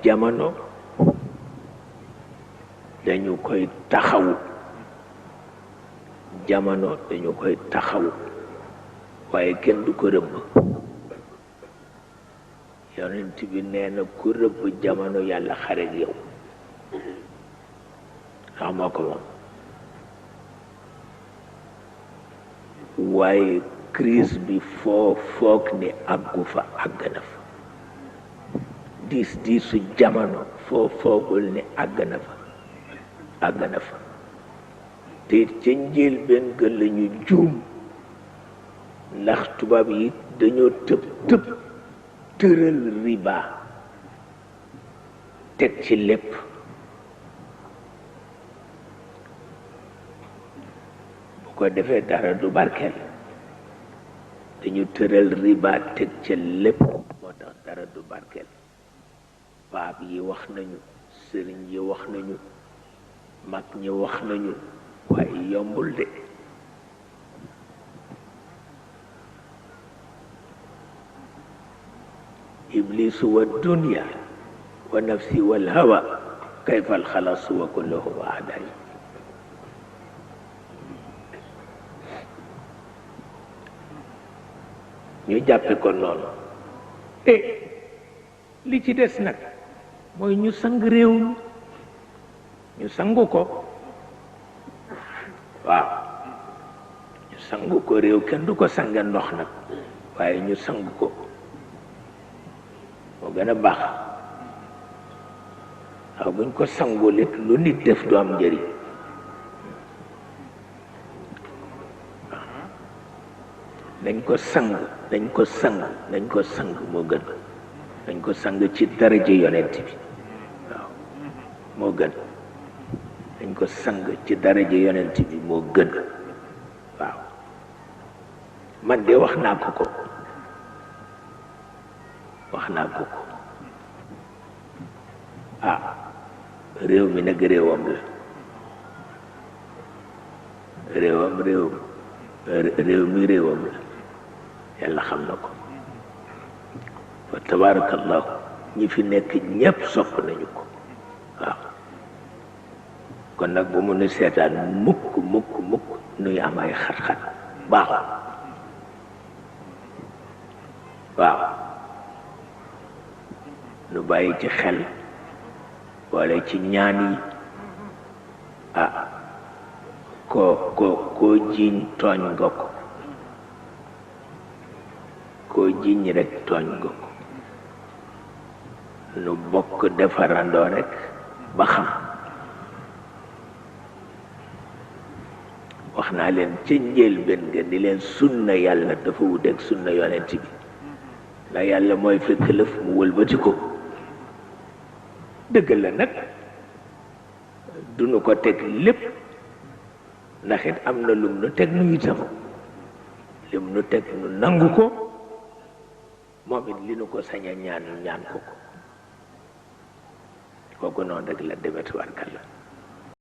jamono dañu koy taxawu jamono dañu koy taxawu waaye kenn du ko rëbb yonent bi nee na ku rëbb jamono yàlla xare ak yow ndax moo ko moom waaye crise bi foo foog ni àggu fa àgg na fa diis diisu jamono foo foogul ni àgg na fa àgg na fa te ca njël benn gën lañu juum ndax tubaab yi dañoo tëb tëral riba teg ci lépp bu ko defee dara du barkeel dañu tëral riba teg ca lépp moo tax dara du barkeel paap yi wax nañu sëriñ yi wax nañu mag ñi wax nañu waaye yombul de iblisu wa dunya wa nafsi wal hawa kayfa al xalasu wa kulluhum a'da'i ñu jàppe ko noonu li ci des nag mooy ñu sang réew mi ñu sangu ko waaw ñu sangu ko réew kenn du ko sange ndox nag waaye ñu sangu ko moo gën a baax waaw buñ ko sangul it lu nit def du am njëriñ dañ ko sang dañ ko sang dañ ko sang moo gën dañ ko sang ci daraja yonent bi waaw moo gën dañ ko sang ci daraja yonent bi moo gën waaw man de wax naa ko réew mi nag réewam la réew mi réewam la yàlla xam na ko fa tabarakallahu ñi fi nekk ñépp sopp nañu ko waaw kon nag bu mu nu seetaan mukk nuy am ay xat-xat baaxul waaw nu bàyyi ci xel boole ci ñaan yi koo jiiñ tooñ nga ko koo jiiñ rek tooñ nga ko nu bokk defarandoo rek ba xam wax naa leen ca njëlbéen nga ni leen sunna yàlla dafa wuteeg sunna yonent bi ndax yàlla mooy fekk lëf mu wëlbati ko dëgg la nag duñu ko teg lépp ndax it am na lum nu teg nu itam lim nu teg nu nangu ko moom it li nu ko sañ a ñaan ko kooku noonu rek la demee tubaarkalla